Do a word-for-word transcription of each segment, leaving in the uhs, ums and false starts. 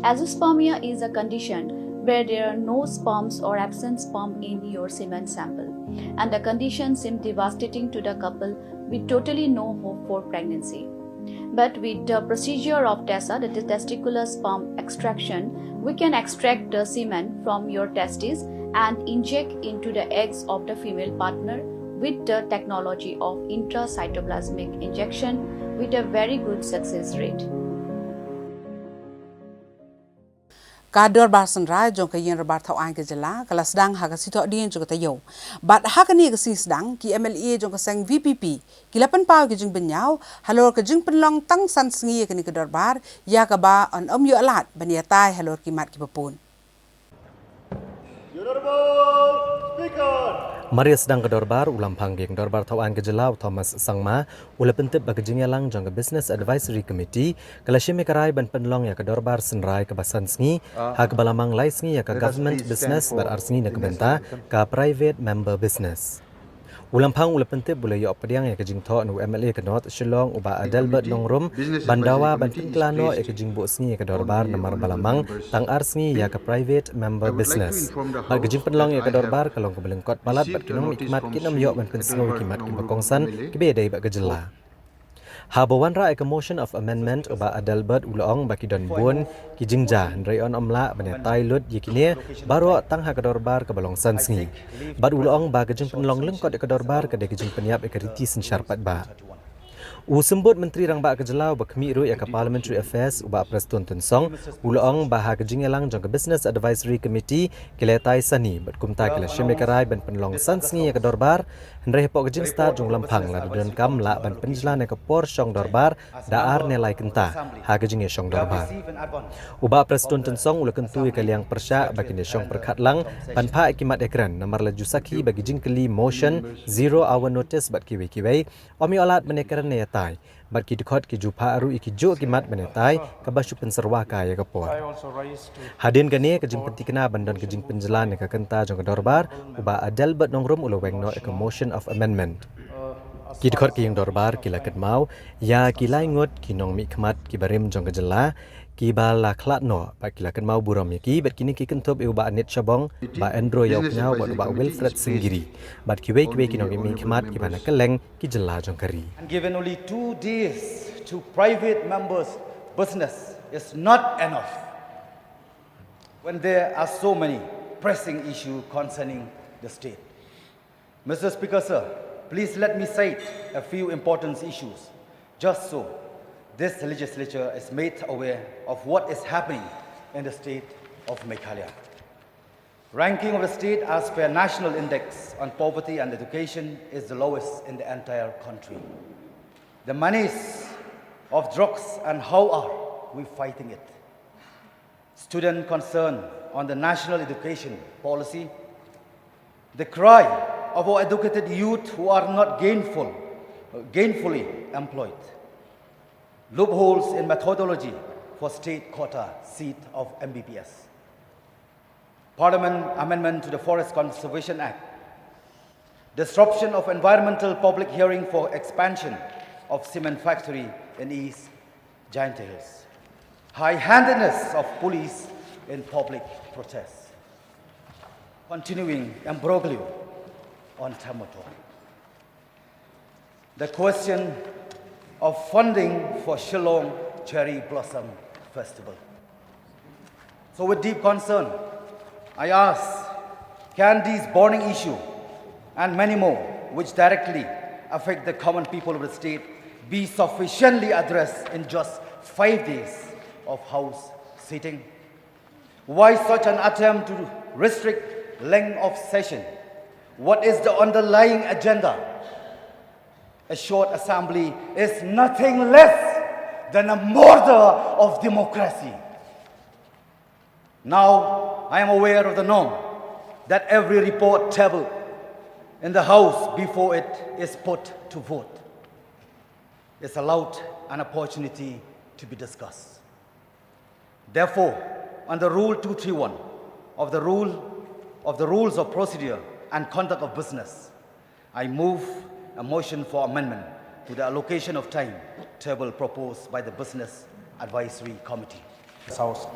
Azoospermia is a condition where there are no sperms or absent sperm in your semen sample, and the condition seemed devastating to the couple with totally no hope for pregnancy. But with the procedure of TESA, that is testicular sperm extraction, we can extract the semen from your testes and inject into the eggs of the female partner with the technology of intracytoplasmic injection with a very good success rate. Ka Dorbar Synrai jong ka Ïing Dorbar Thawaiñ ka Jylla ka la sdang ha ka Sngi Thohdieng jong ka taïew. Bad ha kane ka sngi sdang, ki MLA jong ka seng VPP ki la pynpaw ki jingbynñiaw halor ka jingpynlong tang san sngi ïa kane ka dorbar, ïa kaba yn ym ïoh lad ban ïatai halor ki mat kiba bun. Mar ïa sdang ka dorbar, u Lamphang ka Ïing Dorbar Thawaiñ ka Jylla, u Thomas Sangma, u la pyntip ba ka jingïalang jong ka Business Advisory Committee ka la shim ïa ka rai ban pynlong ïa ka Dorbar Synrai kaba san sngi, ha kaba la mang lai sngi ïa ka Government Business bad ar sngi na ka bynta ka Private Member Business. U Lamphang u la pyntip ba u la ïoh pdiang ïa ka jingthoh na u MLA ka North Shillong, u Bah Adelbert Nongrum, ban dawa ban pynkylla noh ïa ka jingbuh sngi ïa ka dorbar namar ba la mang tang ar sngi ïa ka Private Member Business. Bad ka jingpynlong ïa ka dorbar ka long kaba lyngkot palat bad ki nongmihkhmat kin ym ïoh ban pynsngew ïa ki mat kiba kongsan kiba ïadei bad ka jylla. Haba wanrah ïa ka Motion of Amendment, u Bah Adelbert u la ong ba ki don bun ki jingjia, hynrei yn ym lah ban ïatai lut ïa kine baroh tang ha ka dorbar kaba long san sngi. Bad u la ong ba ka jingpynlong lyngkot ïa ka dorbar ka dei ka jingpynïap ïa ka riti synshar paidbah. U Symbud Myntri Rangbah ka Jylla uba khmih ruh ïa ka Parliamentary Affairs, u Bah Prestone Tynsong, u la ong ba ha ka jingïalang jong ka Business Advisory Committee ki la ïatai sani bad kumta ki la shim ïa ka rai ban pynlong san sngi ïa ka dorbar. Hynrei hapoh ka jingstad jong u Lamphang, lada donkam lah ban pynjlan ïa ka por shong dorbar da ar ne lai kynta ha ka jingïashong dorbar. U Bah Prestone Tynsong u la kyntu ïa ka liang pyrshah ba kin ïashong pyrkhat lang ban phah ïa ki mat ïakren namar la ju sakhi ba ki jingkylli motion, zero hour notice bad kiwei kiwei ym ïoh lad ban ïakren ne ïatai. Bad ki dkhot ki ju phah ruh ïa kijuh ki mat ban ïatai kaba shu pynsyrwa kai ïa ka por. Hadien kane, ka jingpynthikna ban don ka jingpynjlan ïa ka kynta jong ka dorbar, u Bah Adelbert Nongrum u la weng noh ïa ka Motion of Amendment. Ki dkhot ka ïing dorbar ki la kynmaw ïa ki lai ngut ki nongmihkhmat kiba rim jong ka jylla kiba la khlad noh bad ki la kynmaw burom ïa ki, bad kine ki kynthup ïa u Bah Anit Shabong, Bah Andrew Ïawkñiaw bad u Bah Wilfred Singiri, bad kiwei kiwei ki nongmihkhmat kiba na kylleng ki jylla jong ka ri. And given only two days to private members' business is not enough when there are so many pressing issues concerning the state. Mister Speaker, sir, please let me cite a few important issues just so this legislature is made aware of what is happening in the state of Meghalaya. Ranking of the state as per National Index on Poverty and Education is the lowest in the entire country. The menace of drugs, and how are we fighting it? Student concern on the National Education Policy. The cry of our educated youth who are not gainful, gainfully employed. Loopholes in methodology for state quota seat of MBBS. Parliament amendment to the Forest Conservation Act. Disruption of environmental public hearing for expansion of cement factory in East Jaintia Hills. High-handedness of police in public protests. Continuing imbroglio on Tamato. The question of funding for Shillong Cherry Blossom Festival. So with deep concern, I ask, can these burning issues and many more which directly affect the common people of the state be sufficiently addressed in just five days of House sitting? Why such an attempt to restrict length of session? What is the underlying agenda? A short assembly is nothing less than a murder of democracy. Now, I am aware of the norm that every report tabled in the House before it is put to vote is allowed an opportunity to be discussed. Therefore, under Rule two three one of the rule of the Rules of Procedure and Conduct of Business, I move a motion for amendment to the allocation of time table proposed by the Business Advisory Committee. House.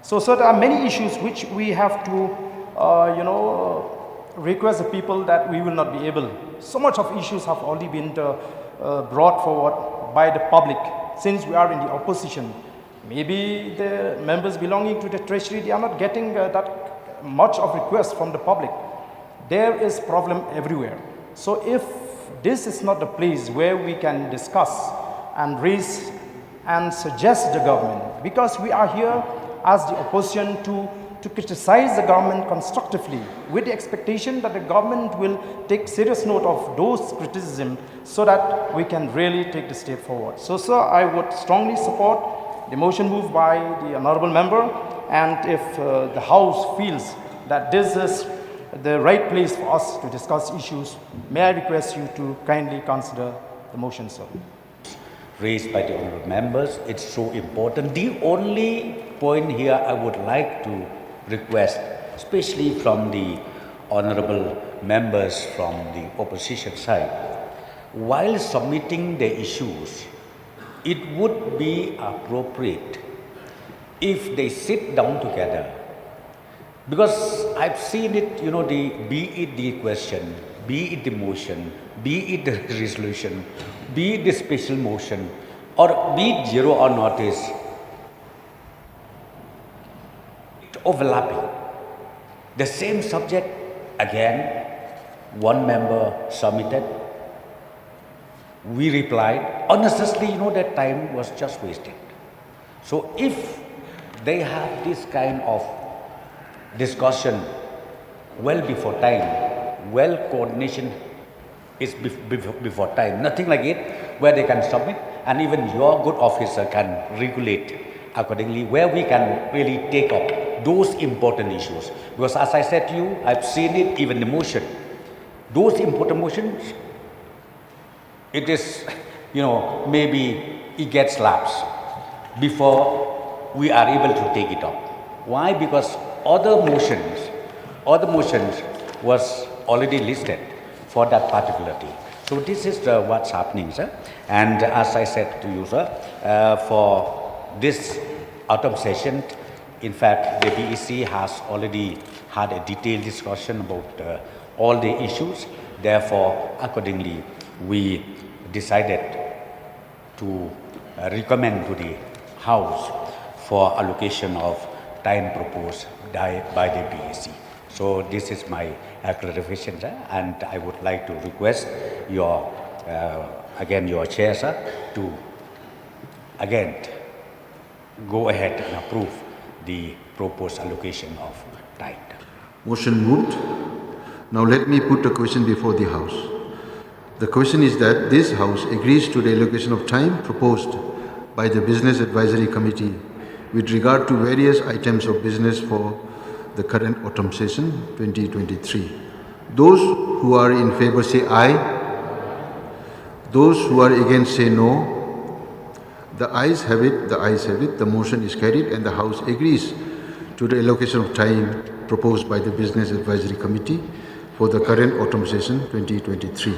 So, so there are many issues which we have to, uh, you know, request the people that we will not be able. So much of issues have already been uh, uh, brought forward by the public since we are in the opposition. Maybe the members belonging to the treasury, they are not getting uh, that much of request from the public. There is problem everywhere. So if this is not the place where we can discuss and raise and suggest the government, because we are here as the opposition to, to criticize the government constructively with the expectation that the government will take serious note of those criticism so that we can really take the step forward. So, sir, I would strongly support the motion moved by the honorable member, and if uh, the House feels that this is the right place for us to discuss issues, may I request you to kindly consider the motion, sir. Raised by the honorable members, it's so important. The only point here I would like to request, especially from the honorable members from the opposition side, while submitting the issues, it would be appropriate if they sit down together, because I've seen it, you know, the, be it the question, be it the motion, be it the resolution, be it the special motion, or be it zero hour notice, it's overlapping. The same subject, again, one member submitted, we replied, honestly, you know, that time was just wasted. So if they have this kind of discussion well before time, well coordination is bef- bef- before time, nothing like it, where they can submit and even your good officer can regulate accordingly, where we can really take up those important issues. Because as I said to you, I've seen it, even the motion, those important motions, it is, you know, maybe it gets lapsed before we are able to take it up. Why? Because other motions, other motions was already listed for that particular day. So this is the, what's happening, sir. And as I said to you, sir, uh, for this autumn session, in fact, the B E C has already had a detailed discussion about uh, all the issues. Therefore, accordingly, we decided to uh, recommend to the House for allocation of time proposed by, by the B E C. So this is my uh, clarification, sir, and I would like to request your, uh, again, your chair, sir, to again go ahead and approve the proposed allocation of time. Motion moved. Now let me put a question before the House. The question is that this House agrees to the allocation of time proposed by the Business Advisory Committee with regard to various items of business for the current autumn session twenty twenty-three. Those who are in favor say aye. Those who are against say no. The ayes have it, the ayes have it, the motion is carried and the House agrees to the allocation of time proposed by the Business Advisory Committee for the current autumn session twenty twenty-three.